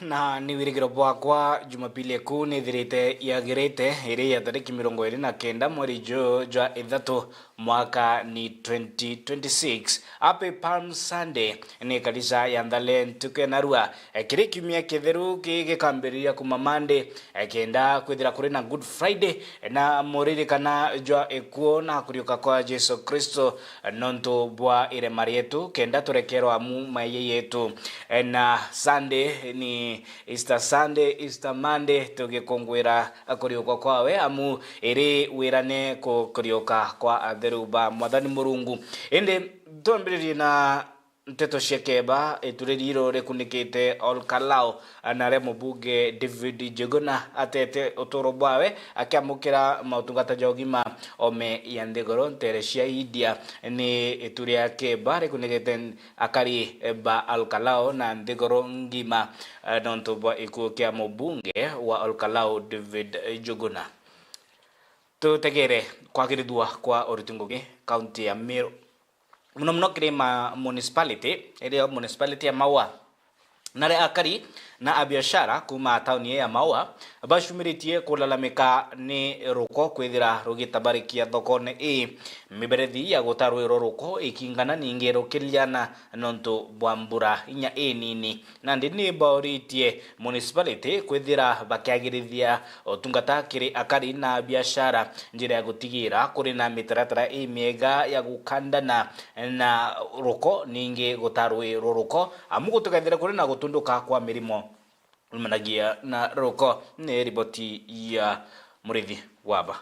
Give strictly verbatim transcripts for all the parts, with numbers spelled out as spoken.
Na ni wirigiro bwakwa Jumapili eku nithirite yagirite, iri ya tariki mirongo iri na kenda mweri ju jwa ithatu, mwaka ni twenty twenty-six. Happy Palm Sunday. Ni kanisa ya Nthale ntuku ya narua. Eh, kiri kiumia kitheru ki gikambiriria kuma Monday, eh, kenda kwithira kuri na Good Friday, eh, na muririkana jwa ikuo na kuriuka kwa Jesu Kristo, eh, nontu bwa irema rietu, kenda turekerwa amu maeye yetu. Eh, na Sunday ni Easter Sunday, Easter Monday, tugikungwira kuriuka kwawe, amu iri wirane ku-, kuriuka kwa atheru ba Mwathani Murungu. Indi twambiririe na nteto cia keba, itu riri riru rikunikite Ol Kalou, na aria mubunge David Njuguna atete uturo bwawe akiamukira mautungata ja ugima ome ya nthiguru ntere cia India. Ni itu ria keba rikunikite akari ba Ol Kalou na nthiguru ngima, eh, nontu bwa gikuu kia mubunge wa Ol Kalou David Njuguna. Tutegere kwagirithua kwa uriti ngugi kaunti ya Meru, muno muno kiri ma municipality, irio municipality ya Maua. Nare akari na abiashara kuuma tauni ya Maua bacumiritie kulalamika ni ruko kwithira rugitabarikia thokone ii, miberethi ya guta rwi rwa ruko ikingana ningi rukiliana nontu bwa mbura inya inini. Nandi ni bauritie municipality kwithira bakiagirithia utungata kiri akari na biashara, njira ya gutigira kuri na mitaratara imiega ya gukandana na ruko, ningi guta rwi rwa ruko, amu gutikethire kuri na gutunduka kwa mirimo umanagia na ruko. Ni riboti ya Murithi Waba.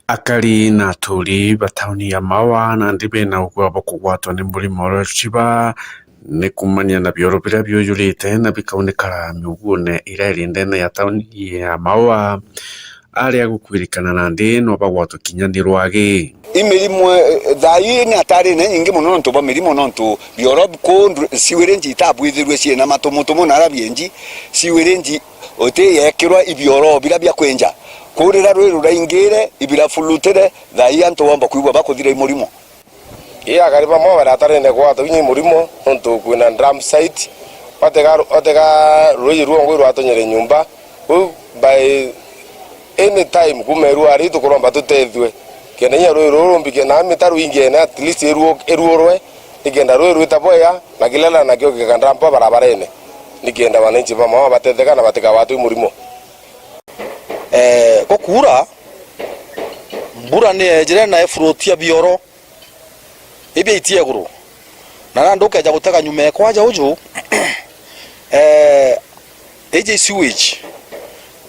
Akari na aturi ba tauni ya Maua nandi bena ugua bwa kugwatwa ni murimo uria uciba ni kumania na bioro biria biujurite na bikaunikara miuguune iria iri ndene ya tauni ya Maua. Aria gukwirikana nandi no bagwatwe kinya ni rwagi. I mirimo, eh, thaa ii ni hatari ni nyingi mono nontu bwa mirimo, nontu bioro kuu ndu-, siwerenji itabwithirue ciina matumutumu na ara bienji, siwerenji uti yekirwa ibioro biria bia kwinja. Kuu riria rwi ruraingire, ibirafulutire, thaa ii antu bomba kwigua bakuthira i murimo. Ii akari bamwe baratarene gwatwa inya i murimo, nontu kwina drum site, otega, otega ruuji rwongwa irwatonyere nyumba, Kwou by any time kuuma iruari tukuromba tutethue, kenda inya rui ruru rumbike na mitaru ingi ene at least iruo-, iruurwe, nikenda rui rwita bwega na kilala nakio gikandampa barabarene, nikenda wananchi ba Maua batetheka na batikawatwe i murimo. Eh, gukuura, mbura ni yejire na ifurutia bioro. Ibia itie iguru. Na nandi ukeja gutega nyuma ekwaja uju, eh, iji sewage,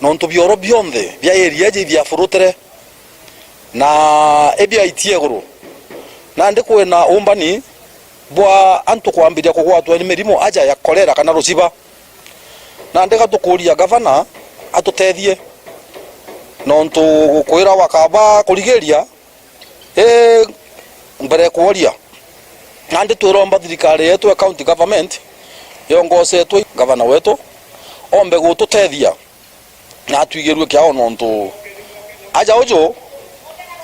nontu bioro bionthe bia area iji ithiafurutire, na ibia itie iguru. Nandi kwina umbani bwa antu kwambiria kugwatwa ni mirimo aja ya kolera kana ruciba. Nandi gatukuria gavana atutethie, nontu kwira wakaba kurigiria, Ii, mbere kworia, nandi twiromba thirikari yetu ya county government yongosetwe gavana wetu ombe gututethia na atwigirue kiao, nontu aja uju,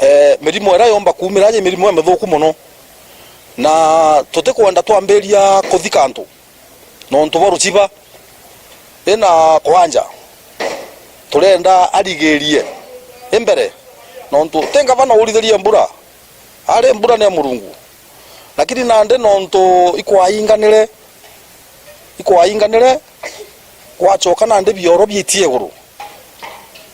eh, mirimo iria yomba kuumira aja i mirimo imithuku mono, na tutikwenda twambiria kuthika antu. Nontu bwa ruciba, ina kwanja, turenda arigirie imbere, nontu ti ngavana urithirie mbura, ari mbura ni ya Murungu. Lakini nandi nontu ikwainganire, ikwainganire, gwacoka nandi bioro biitie iguru.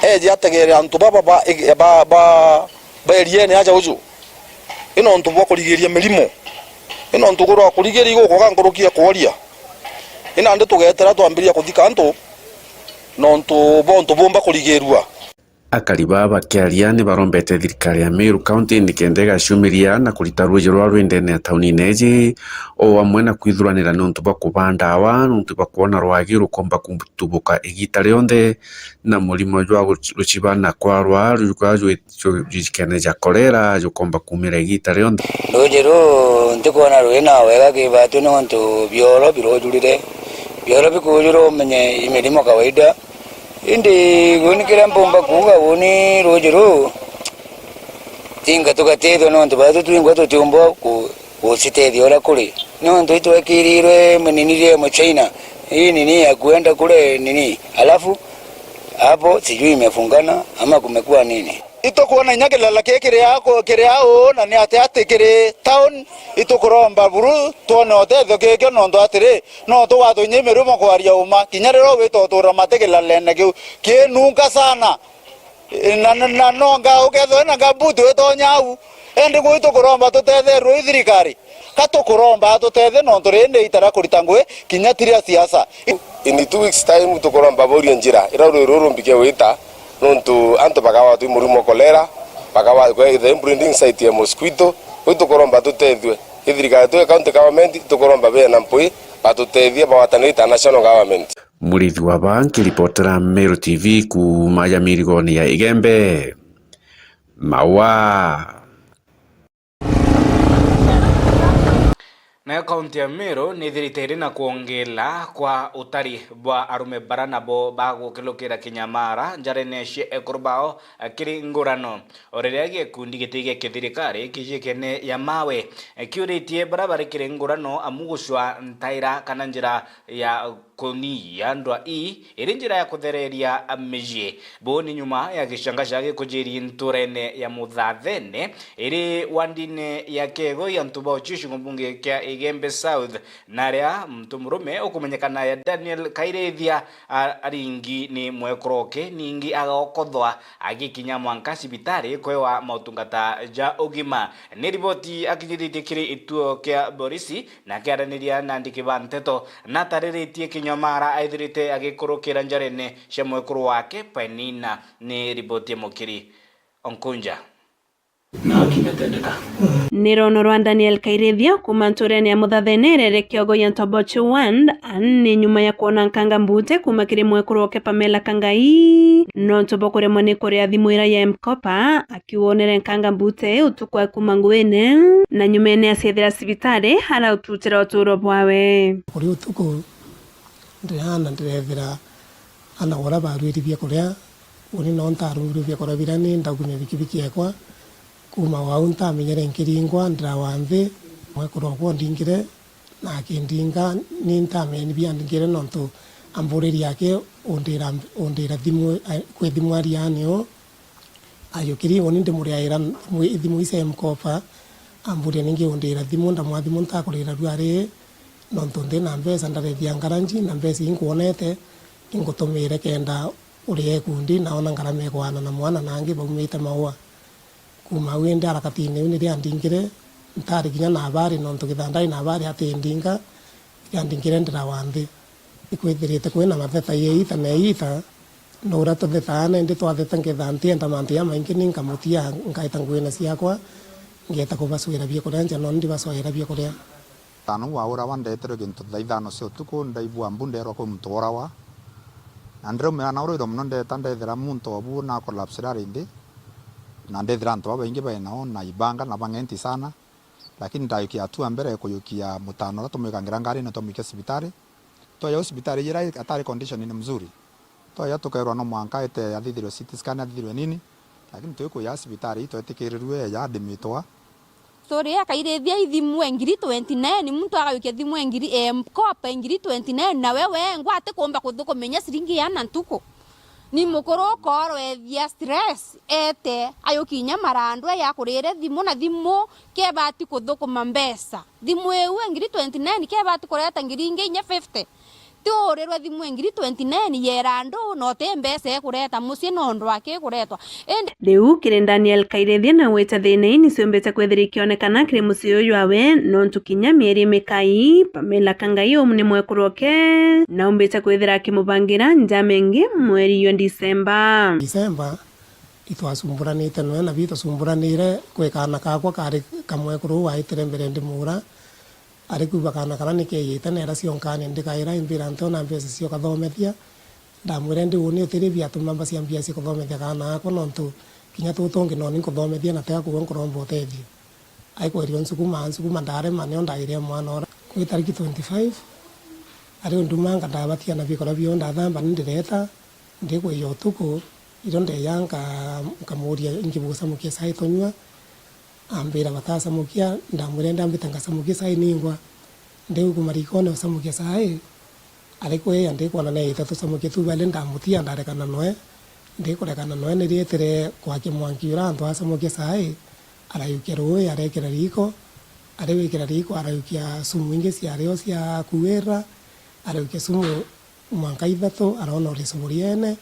Eje ategeere antu baba ba, ba, ba, ba eriene aja uju. I nontu bwa kurigiria mirimo. I nontu kurwa kurigiria igukoga nkuruki ya kworia. I nandi tugeetera twambiria kuthika antu nontu bwa untu bumba kurigirua. Akari baa bakiaria ni barombete thirikari ya Meru County nikenda igaciumiria na kurita ruuji rwa rwi ndene ya tauni iji, o amwe na kwithuranira niuntu bwa kubaa ndawa, niuntu bwa kwona rwagi rukomba kutubuka igiita rionthe, na murimo jwa guci-, ruciba na kwarwa rujukwa jwi-, ju-, jujikene ja kolera jukomba kuumira igiita rionthe. Ruuji ruu ntikwona rwina wega kibatu niuntu bioro birujurire, bioro bikujura umenye i mirimo kawaida. Indi uuni kiria mpumba kuuga uuni ruuji ruu, inga tugatethua niuntu batu twingwa tutiumba ku-, Gusitethia uria kuri, nontu itwekirirwe nini ria Muchina, hii nini ya kuenda kule nini, alafu hapo sijui imefungana ama kumekuwa nini. Itukwona inya kilala kii kiri a ku-, kiri a uu, na ni ati ati kiri town, itukuromba buru twone utethio kikio, nontu atiri, no tuwatho inya imirumo kwaria uma, kinya riria ugwita utura mati kilalene kiu, kinunga sana. Na, na, na nonga ukethwa wina gambuti witonya au. Indi gwi tukuromba tutetherwe i thirikari. Ka tukuromba atutethe nontu riri ni itara kurita ngui kinya tiria siasa. In two weeks time tukuromba baurie njira ira ruri ruru mbike wita, nontu antu bakawatwi murimo kolera, bakawa the breeding site ya mosquito. Gwi tukuromba tutethwe i thirikari tu county government, tukuromba bena mpui batutethie bawatanire ta national government. Murithi wa ba nkiripotera Meru T V kuuma ya mirigoni ya Igembe. Maua. Nayo kaunti ya Meru nithirite iri na kwongela kwa utari bwa arume bara nabo bagukilukira kinyamara njarene cia ekuru bao kiri ngurano. O riria gikundi giti gia kithirikari kijikene ya mawe kiuritie bara bari kiri ngurano amu gucwa ntaira kana njira ya kunyia ndwa ii iri njira ya kuthereria micii. Buu ni nyuma ya gicanga ca gikujiri nturene ya Muthathene iri wandine ya Kegoi, antu ba Uchishi, mbunge kia Igembe South, na aria muntu murume ukumenyekana ya Daniel Kairithia a-, aringi ni mwekuru oke, ningi agaokothwa agikinya mwanka cibitari kwewa mautungata ja ugima. Ni riboti akinyithitie kiri ituo kia borisi, na akiaraniria na andiki ba nteto, natariritie kinyamara aithirite agikurukira njarene cia mwekuru wake Penina. Ni riboti ya Mukiri Onkunja. Na haki imetendeka. Ni rono rwa Daniel Kairithia kuuma nturene ya Muthathene rere Kiogo ya Ntobochi Ward, ani ni nyuma ya kwona nkanga mbute kuuma kiri mwekuru wake Pamela Kangai, nontu bwa kuremwa ni kuria thimu ira ya M-Kopa, akiwonere nkanga mbute utuku wa kuuma nguine, na nyumene aciethera cibitari, araututira uturo bwawe. Kuri utuku, ndiraana ndirethira ana ura barwiri biakuria, uni no ntarungirwe biakuria biria ni ndagunya bikibiki ekwa. Kuuma wau ntamenyere nkiringwa, ndirawa nthi, mwekuru okwa ondingire, na akindinga, ni ntameni biandingire nontu amburirie aki undira, undira thimu, a-, kwi thimu ariani u. Ayukiri uni ndimuriaira thimu, thimu ici cia M-Kopa, amburia ningi undira thimu, ndamwa thimu ntakurira rua ri, nontu ndina mbeca ndarethia ngaranji, na mbeca ii nkwonete, ingutumire kenda uria ikundi, na ona ngarama ikwaana na mwana na angi baumite Maua. Kuuma au indi harakatine iu niria andingire, ntari kinya na abari, nontu githandai na abari atindinga, yandingire ndirawa nthi. Ikwithirite kwina matheta yeita na yeita, na uria tuthetaa na indi twatheta ngetha ntienda mantu jamaingi, ni nkamutia, nkaita nguine ciakwa, ngeeta kubacwira biakuria nja, no ndibacwaira biakuria. Tano waurawa ndeterwe gintu thaa ithano cia utuku, ndaigua mbu nderwa kwi muntu worawa. Na ndiraumira na urwiro mono, ndeeta ndethira muntu obu na collapse ari nthi, na ndethira antu babaingi bainao na ibanga na bang'enti sana, lakini ndayukia hatua mbere ya kuyukia mutano uria tumwikangira ngarine twamwikia cibitari. Twaja au cibitari ira atari condition ni mzuri. Twaja tukerwa no mwanka ete athithirwe C T scan, athithirwe nini, lakini tuikuja cibitari itwetikirirue eja admitwa. Sorry, akairithia ithimu e ngiri twenty-nine, muntu agayukia thimu e ngiri, e, M-Kopa e ngiri twenty-nine, na we wengwa atikumba kuthukumenya ciringi iana ntuku. Ni mukuru ukorwethia stress, ete ayukinya marandwe ya kurire thimu, na thimu kebati kuthukuma mbeca. Thimu iu e ngiri twenty-nine kebati kureta ngiri ingi inya fifty. Ti urirwe thimu e ngiri twenty-nine yera andu, na uti mbeca ikureta mucii, nondu aki ikuretwa. Indi riu kiri Daniel Kairithia na gwita thina ii niciumbite kwithira ikionekana kiri mucii uyu jwawe, nontu kinya mieri mikai, Pamela Kangai umu ni mwekuru oke, na umbite kwithira akimubangira njama ingi mweri jwa Disemba. Disemba, itwacumburanite noe, na bi twacumburanire kwi kaana kakwa kari kamwekuru waitire mbere ndimuura. Ari kuuga kaana kara ni keeyite, neera cionkane ndikaira, imbira ntiona mbeca cia ukathomethia. Ndamwira, indi uuni utiri biatuma mbacia mbia cia kuthomethia kaana gakwa, nontu kinya tutu tungi noni nkuthomethia na tia kuuga nkuromba utethio. Aikwerio nsukuma, nsukuma ndarema, nio ndaire mwana ura. Kwi tariki twenty-five, ari undumanga ndabatia na bikoro bio ndathamba ni ndireta, ndikwija utuku, irio ndeya nka-, nkamuria ingibuca mukia cai tunyua. Ambira batacamukia, ndamwira indi ambite ngacamukie cai ningwa. Ndiu kuma rikone ucamukia cai, ari kwiya ndikwona neite tucamukie tu bali ndamutia ndarekana noe. Ndikurekana noe nirietire kwakia mwanki uria antu acamukia cai, arayukia ruui arekira riko, ari gwikira riko arayukia sumu ingi ciario cia kuira, arayukia sumu mwanka ithatu, arona uri cuburiene,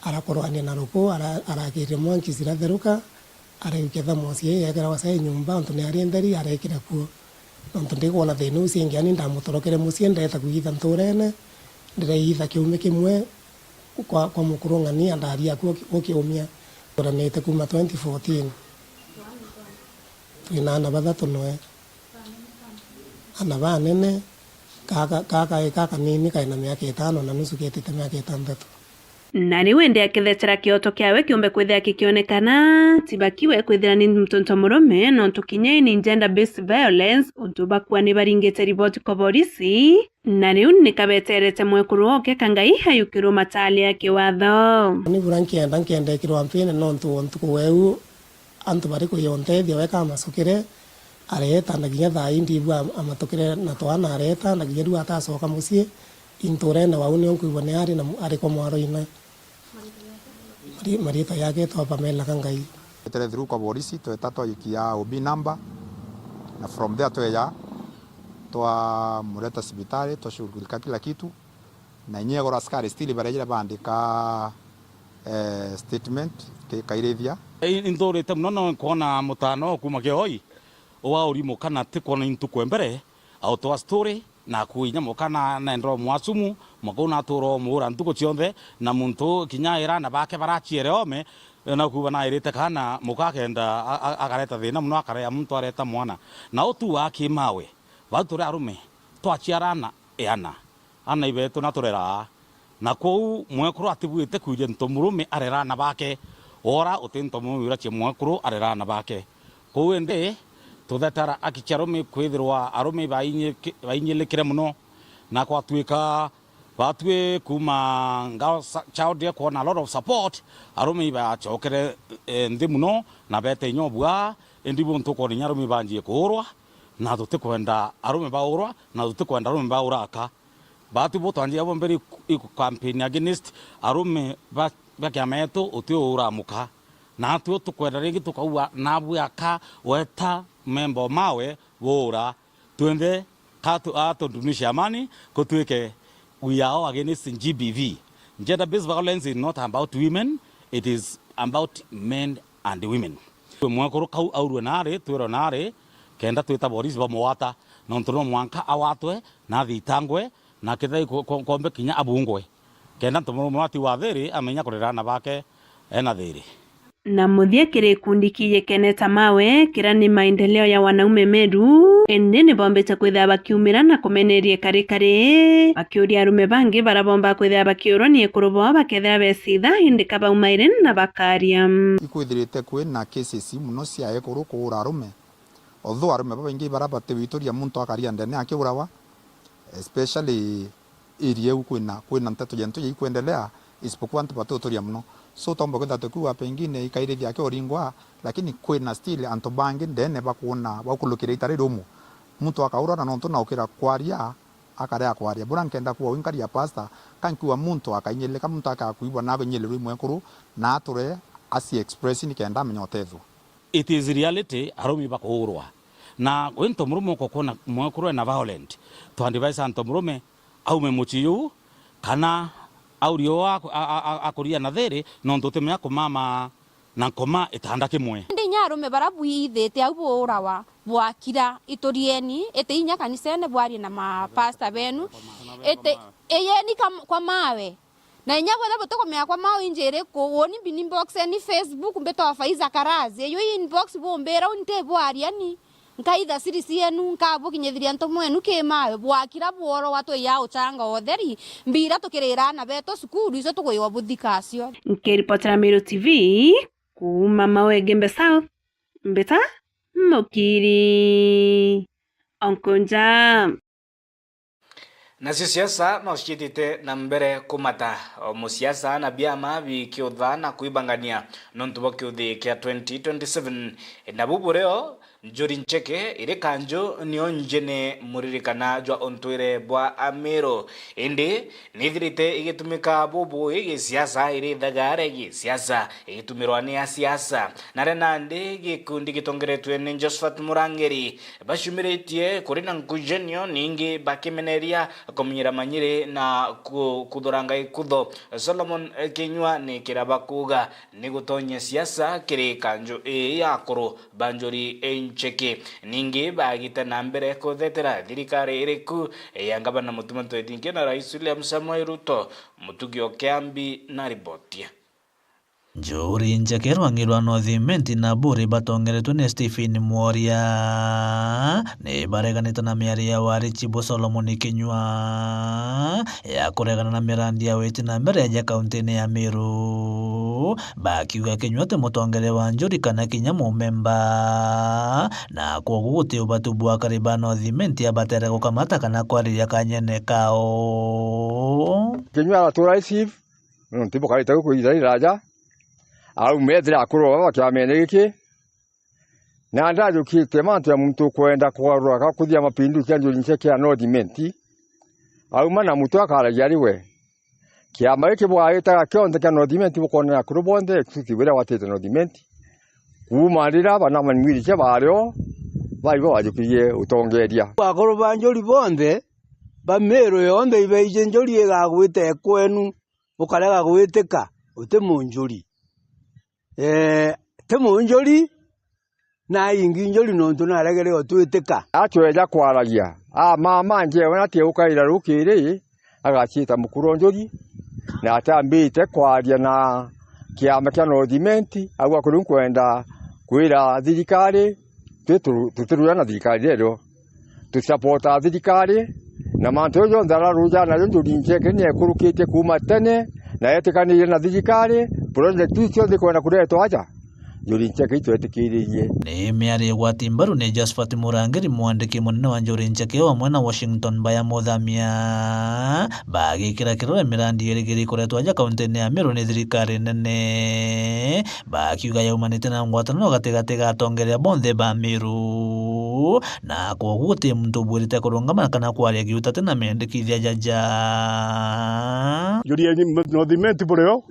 arakorwania na ruku, ara-, arakirire mwanki ciratheruka, arayukia thermos ii yekeragwa cai nyumba, ontu ni ari ntheri, arekira kuo. Nontu ndikwona thina ucio ingi, ani ndamutorokere mucii, ndeeta kwitha nturene, ndireitha kiumi kimwe kwa, kwa mukuru ng'ania, ndaria kuo ki-, gukiumia. Turanite kuma twenty fourteen. Twina ana bathatu noe. Ana banene, kaka, kaka, kakanini kaina miaka itano na nusu ketite miaka itantatu. Na riu indi akethecera kioto kiawe kiumbe kwithira gikionekana, ti baki we kwithira ni ntonto murume, nontu kinya ii ni gender based violence, untu bakua ni baringite riboti kwa borisi, na riu nikabeterete mwekuru oke ka Ngai ayukirwe mataali ya kiwatho. Ni bura nkienda, nkienda ikirwa mpine nontu o ntuku weu antu bari kwija untethia weka amacukire, areeta, na kinya thaa ii ndibua amatukire na twana areeta, na kinya riu atacoka mucii, inturene wau nio nkwigua ni ari na mu-, ari kwa mwaro ina. Mari-, mariitwa yake etwa Pamela Kangai. Twetire through kwa borisi, tweta twaikia O B number, na from there tweja twamureta cibitari, twashughulika kila kitu, na inya igoro askari still barejire baandika, eh, statement, ki-, kairithia. I-, inthurite mono no nkwona mutano kuuma Kioi, uwa urimuka na ti kwona intuku mbere, autwa story, na kuinya muka na, naendera umwasumu, muka u natura umuura ntuku cionthe, na muntu kinya aira ana bake baraciere ome, na kuuga nairite kana muka akenda a-, a-, akareta thina mono, akarea muntu areta mwana. Na utu wa kimawe, bau turi arume, twaciara ana, e ana, ana ibetu na tureraa. Na kwou mwekuru atibuite kwiria nto murume arera ana bake, ora uti nto murume wiracia mwekuru arera ana bake. Kwou indi, tuthetara aki cia arume kwithirwa arume ibainyi-, ibainyilekire mono, na kwatwika batwi kuuma Ngao sa-, Child kwona a lot of support, arume ibacokere, eh, nthi mono, na bete inya ubua, indi buntu ukwona inya arume ibanjie kuurwa, na tutikwenda arume baurwa, na tutikwenda arume baura aka. Baatwi bo twanjire bombere iku-, iku campaign against arume ba, ba kiama yetu uti uura muka. Naatwi tukwenda ringi tukauga naabwi aka weta memba o mawe buura. Twenthe ka tu-, a tudumishe amani, kutwike we are all against G B V. Gender based violence is not about women, it is about men and women. Mwekuru kau aurwe naari, twirwe naari, kenda twita borisi bamugwata, nontu no mwanka agwatwe, na athitangwe, na kethira iku-, ko-, kombe kinya abungwe. Kenda ntu murume wati wa thiri, amenya kurera ana bake ena thiri. Na muthia kiri gikundi kii gikene ta mawe, kira ni maendeleo ya wanaume Meru, indi ni bombite kwithira bakiumira na kumeneria kari kari, bakiuria arume bangi bara bomba kwithira bakiurwa ni ekuru bao bakethira besitha, indi ka baumaire na bakaria. Ikwithirite kwina cases mono cia ekuru kuura arume, although arume babaingi bara batiwituria muntu akaria ndene akiurawa, especially area iu kwina, kwina nteto yentu ya ikwendelea, isipokuwa antu batuturia mono. So, tomba kwithira tukiuga pengine ikairithia akiuringwa, lakini kwina still antu bangi ndene bakwona, bakulukira ita riri umwe. Muntu akaurwa na nontu na ukira kwaria, akarega kwaria. Bura nkenda kuuga winkari ya pastor, ka nkiuga muntu akainyilika, muntu akakuigua na akinyirirwe i mwekuru, na ature aci express nikenda amenye utethwa. It is reality, arumi bakuurwa. Na gwi ntomurume ukokwona mwekuru ena violent, twa advise ntomurume aume mucii juu, kana aurie uu aku-, a-, a-, a-, akuria na thiri, nontu utimenya kumama na nkoma itanda kimwe. Indi inya arume bara bwithite au buurawa, bwakira, iturieni, iti inya kanisene bwarie na mapasta benu, iti, iyeni kam-, kwa mawe. Na inya bwethira butikumenya kwa mao injiri ku, woni mbini inbox ni Facebook, mbitwa Faiza Karazi. Iyo inbox bumbira u ntibwaria ni. Nkaitha siri cienu, nkabukinyithiria ntumu enu ki mawe, bwakira bworo wa twiya uchanga o utheri, mbira tukirira ana betu cukuru, icio tukwigwa buthika acio. Nkiripotera Meru T V, kuuma Mawe Gembe South, mbita Mukiri. Onkonja. Nacio siasa no ciitite na mbere kumata, o musiasa na biama bikiutha na kwibangania nontu bwa kiuthi kia twenty twenty-seven. Na bubu rio Njuri Ncheke iri kanju nio njene muririkana jwa untwire bwa Amiru. Indi nithirite igitumika bubu igisiasa, iri thagare gisiasa, igitumirwa ni asiasa. Na ria nandi gikundi gitongeretwe ni Josephat Murangiri bacumiritie kuri na nkujenio, ningi bakimeneria kumenyera manyiri na ku-, kuthuranga ikutho. Solomon Kinyua ni kira bakuuga ni gutonyia siasa kiri kanju ii ya akuru ba Njuri Ncheke. Ningi bagite na mbere kuthetera thirikari iriku ya ngavana Mutuma M'Ethingia na Rais William Samoei Ruto. Mutugi o Kiambi na riboti. Njuri Ncheke, rwangi rwa North Imenti na Buri batongeretwe ni Stephen Mworia ni bareganite na miario ya wari Chibu Solomon Kinyua ya kuregana na mirandi ya witi na mbere ya kauntine ya Meru, bakiuga Kinyua ti mutongeria wa Njuri kana kinya mumemba, na kwoguo guti ubatu bwa akari ba North Imenti abatere gukamata kana kwariria kanyene kao. Kinyua aratura receive, nontu bukarite guku ihinda riraja, au methira akuru baba kiamene giki, na ndajukitie mantu ya muntu ukwenda kugarura ka kuthia mapinduzi ya Njuri Ncheke ya North Imenti, auma na mutu akaragia ari we. Kiama giki bwagitaga kionthe kia North Imenti bukonera akuru bonthe, exclusive iria watite North Imenti. Kuuma rira bana manwiricia bario, baibo bajukirie utongeria. Akuru ba Njuri bonthe, ba Meru yonthe ibeije Njuri igagwita ekwenu, ukarega gwitika, uti Munjuri. Ee, ti Munjuri, na ingi Njuri nontu naregere utwitika. Atweja kwaragia, a mama njewe na tie ukaira rukiri, agaciita mukuru Njuri, na atambite kwaria na kiama kia North Imenti, au akuru nkwenda kwira thirikari, twi tu-, tutirua na thirikari rero. Tusapota thirikari, na mantu jau jonthe araruja najo Njuri Ncheke ni ekurukitie kuuma tene, na etikanirie na thirikari, project iu cionthe ikwenda kuretwa aja, Njuri Ncheke itwetikiririe. Ni miario igwati mbaru ni Josephat Murangiri, mwandiki munene wa Njuri Ncheke, o amwe na Washington Mbaya Muthamia, bagikira kirore mirandi irigiri kuretwa aja kauntine ya Meru ni thirikari nene, bakiuga yaumanite na ngwataniro gatigati ga atongeria bonthe ba Meru, na kwoguo guti muntu ubwirite kurungama kana kwaria giutate na mendekithia jaja. Njuri ya North Imenti burio,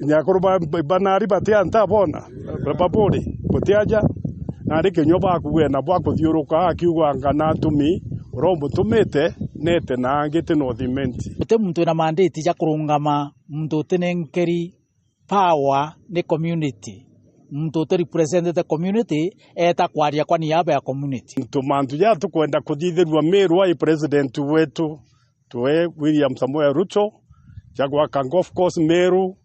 inya akuru ba, ba nari batianta bona, baburi, butiaja, nari Kinyua bakuwe na bwakuthiuruka akiuga ngana atumi, uria umutumite, nete na angi ti North Imenti. Guti muntu wina mandate ja kurungama, muntu utinenkeri power ni community. Muntu uti representete community, eta kwaria kwa niaba ya community. Ntu mantu ja tukwenda kuthithirua Meru ai president wetu, twe William Samoei Ruto, ja gwaka golf course Meru,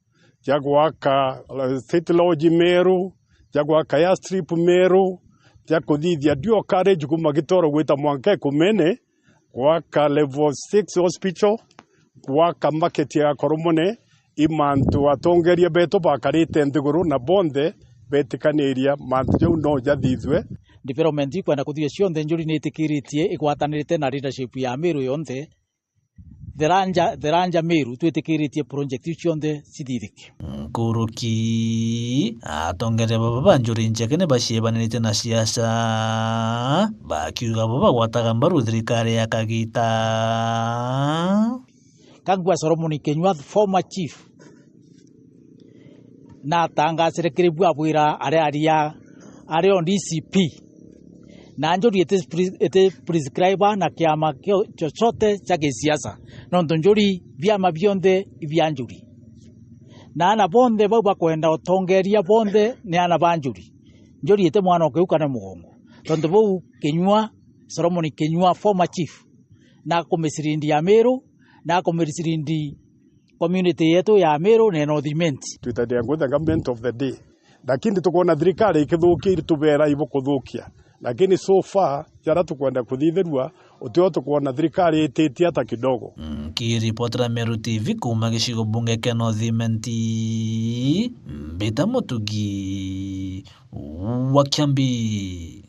ja gwaka, eh, State Lodge Meru, ja gwaka airstrip Meru, ja kuthithia dual carriage kuma Gitoro gwita mwanka Ekumene, gwaka level six hospital, gwaka market ya Koromone, i mantu atongeria betu bakarite nthiguru na bonthe betikaniria mantu jau no jathithue. Development ikwenda kuthithua cionthe Njuri niitikiritie igwatanirite na leadership ya Meru yonthe. Tharanja, Tharanja Meru twitikiritie project iu cionthe cithithike. Nkuruki, atongeria baba ba Njuri Ncheke ni baciebanirite na siasa, bakiuga bo bagwataga mbaru thirikari ya kagita. Kangua Solomon Kinyua, former chief, natangasire kiri bwabwira aria aria, aria on D C P. Na Njuri iti pre-, iti prescribe na kiama kio-, chochote cha kisiasa. Nontu Njuri, biama bionthe ibia Njuri. Na ana bonthe bau bakwenda utongeria bonthe ni ana ba Njuri. Njuri iti mwana o kiu kana mugongo. Tontu bau Kinyua, Solomon Kinyua, former chief, na kumisirindi ya Meru, na kumisirindi community yetu ya Meru na North Imenti. Twitania ngwitha government of the day. Lakini tukwona thirikari ikithukia, iritubera ibukuthukia. Lakini so far, jaria tukwenda kuthithirua, utio tukwona thirikari ititie hata kidogo. Nkiripotera Meru T V kuuma gicigo bunge kia North Imenti, Mbita Mutugi wa Kiambi.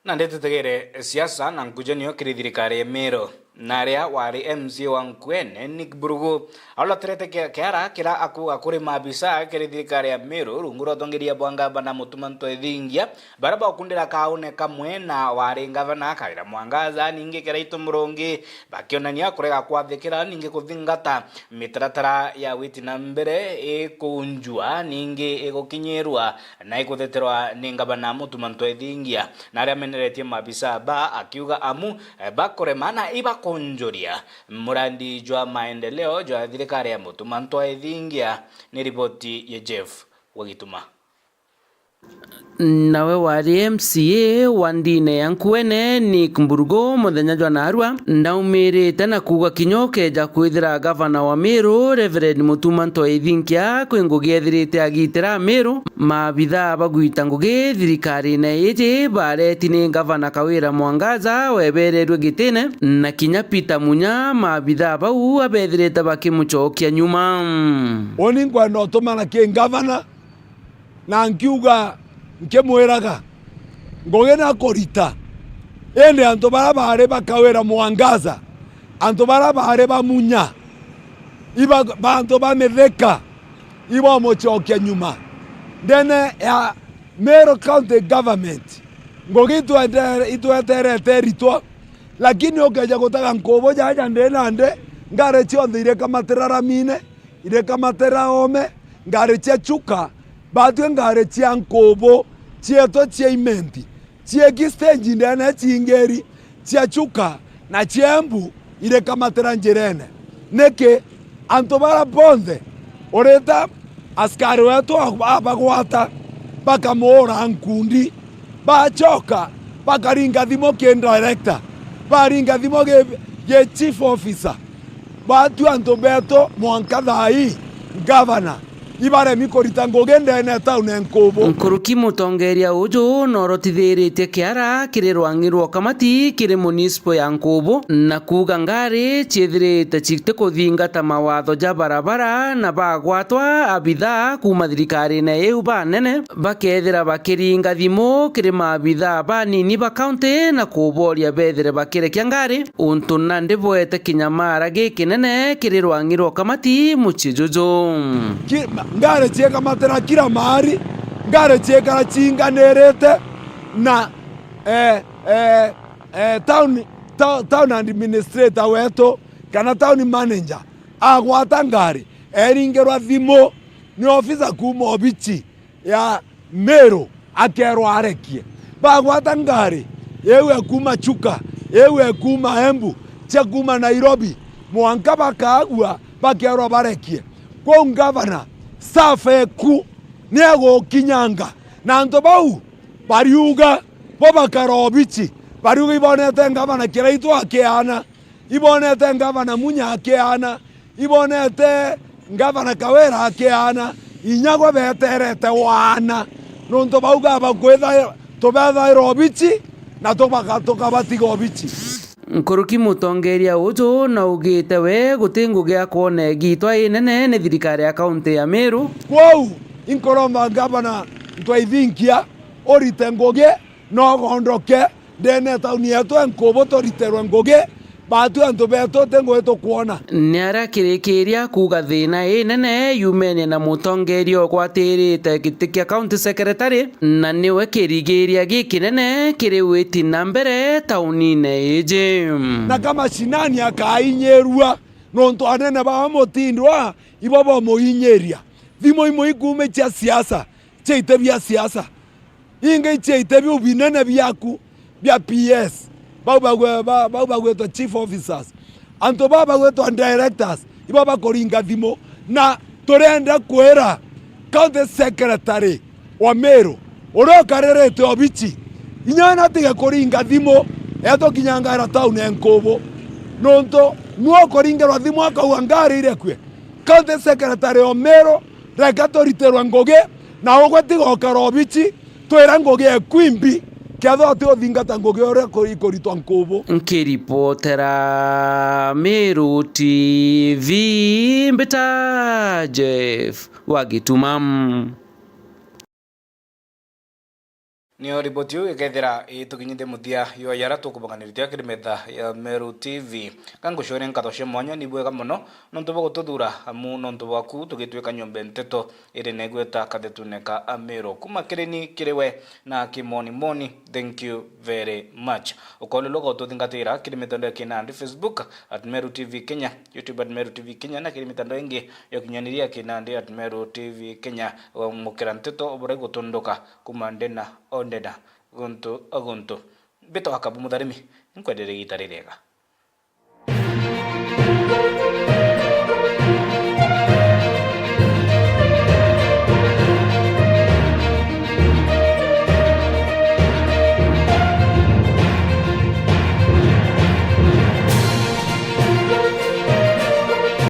Nandi tutegere siasa na nkujanio kiri thirikari ya Meru. Na aria wari M C A wa Nkuene, Nick Burugu, aulatirete kia-, kiara kiria akuuga kuri maabisa kiri thirikari ya Meru rungu rwa utongeria bwa ngavana Mutuma Ntwethingia, baria baukundira kaune kamwe na wari ngavana Kawira Mwangaza, ningi Kiraitu Murungi, bakionania kurega kwathikira ningi kuthingata mitaratara ya witi na mbere ikunjua, ningi igukinyirwa na ikutheterwa ni ngavana Mutuma Ntwethingia, na aria ameneretie maabisa ba akiuga amu, eh, bakurema na ibakunjuria murandi jwa maendeleo jwa thirikari ya Mutuma Ntwethingia. Ni riboti ya Jeff Wagituma. Nawe wari M C A wa ndine ya Nkuene, Nick Mburugu, muthenya jwa naarua, ndaumirite na kuuga kinya ukeja kwithira gavana wa Meru, Reverend Mutuma Ntwethingia, kwi ngugi ethirite agitira Ameru, maabithaa bagwita ngugi thirikarine iji bareti ni gavana Kawira Mwangaza webererue gitine, na kinya Peter Munya, maabithaa bau abethirite bakimucokia nyuma. Uni nkwenda utumana ki gavana, na nkiuga, nkimwiraga, ngugi na kurita, indi antu baria baari ba Kawira Mwangaza, antu baria baari ba Munya, iba, bantu ba Mithika, ibomucokia nyuma. Ndene ya Meru County Government, ngugi itwete-, itweterete iritwa, lakini ukeja gutega nkubu jaja ndi na ndi, ngari cionthe irikamatira ramine, irikamatira ome, ngari cia Chuka, batue ngari cia nkubu cietwe cia Imenti, cieki stage ndene cingiri, cia Chuka na cia Embu irikamatira njirene. Niki? Antu baria bonthe urita askari wetu a-, abagwata, bakamuura nkundi, bacoka bakaringa thimu ki director, baringa thimu gi-, gi chief officer, batua antu betu mwanka thaa ii, gavana, ibaremi kurita ngugi ndene taune nkubu. Nkuruki mutongeria uju norotithiritie kiara kiri rwang'i rwa ukamati kiri munisipo ya Nkubu, na kuuga ngari ciithirite citikuthingata mawatho ja barabara na bagwatwa abithaa kuuma thirikarine iu banene, bakethira bakiringa thimu kiri maabithaa banini ba kaunti na kuboria bethire bakirekia ngari, untu nandi bwete kinyamara gikinene kiri rwang'i rwa ukamati mucii juju. Ki-, ma-, ngari ciekamatira kila mahali, ngari ciekara cinganirite na, eh, eh, eh, town, to-, town administrator wetu kana town manager agwata ngari, eringirwa thimu ni ofisa kuuma obichi ya Meru akerwa arekie. Bagwata ngari, iu ekuuma Chuka, iu ekuuma Embu, cia kuuma Nairobi, mwanka bakaagua bakerwa barekie. Kwou ngavana, staff eku ni egukinyanga. Na antu bau bariuga, bo bakara obichi, bariuga ibonete ngavana Kiraitu akiaana. Ibonete ngavana Munya akiaana, ibonete ngavana Kawira akiaana, inya gwe beterete waana, nontu bauga bakwitha-, tubethaira obichi na tubaka-, tukabatiga obichi. Nkuruki mutongeria uju naugite we guti ngugi akwona igitwa inene ni thirikari ya kaunti ya Meru. Kwou inkuromba ngavana Ntwaithinkia urite ngugi na ugondoke ndene tauni yetu e Nkubu turiterwe ngugi, batu antu betu ti ngugi tukwona. Ni aria kirikiria kuuga thina inene yumenie na mutongeria ugwatirite giti kia county secretary, na niwe kirigiria gikinene kiri witi na mbere taunine iji. Na kama Shinani akainyirua, nontu anene ba Mutindwa ibo bomuinyiria. Thimu imwe ikuuma cia siasa, cia ite bia siasa. Ingi iciite biu binene biaku bia P S, bau bagwe-, ba-, bau bagwitwa chief officers, antu baa bagwitwa directors, ibo bakuringa thimu. Na turenda kwira county secretary wa Meru, uria ukaririte obichi, inya we natige kuringa thimu, etukinyangaira town e Nkubu, nontu nwe ukuringirwa thimu akauga ngari irekue. County secretary o Meru, reka turitirwe ngugi, na ugwe tiga ukara obichi, twira ngugi eku imbi, kethira uti uthingata ngugi uria ku-, ikuritwa Nkubu. Nkiripotera Meru T V, mbita Jeff wa Gituma. Nio riboti iu ikethira itukinyithia muthia yo yara tukubanganiritia kiri metha ya Meru T V. Ka ngucoria nkatho cia mwanya ni bwega mono nontu bwa gututhuura amu nontu bwaku tugitwika nyombe nteto iri negweta kathetune ka Ameru. Kuma kiri ni kiri we na kimoni moni, thank you very much. Ukoolelwa gututhingatira kiri mitandao ya kinandi, Facebook at Meru T V Kenya, YouTube at Meru T V Kenya, na kiri mitandao ingi ya ukinyaniria kinandi at Meru T V Kenya. Mukira nteto buria igutunduka kuma ndena o ndena, guntu o guntu. Mbitwa Kabu Mutharimi, nkwenderia igita ririega.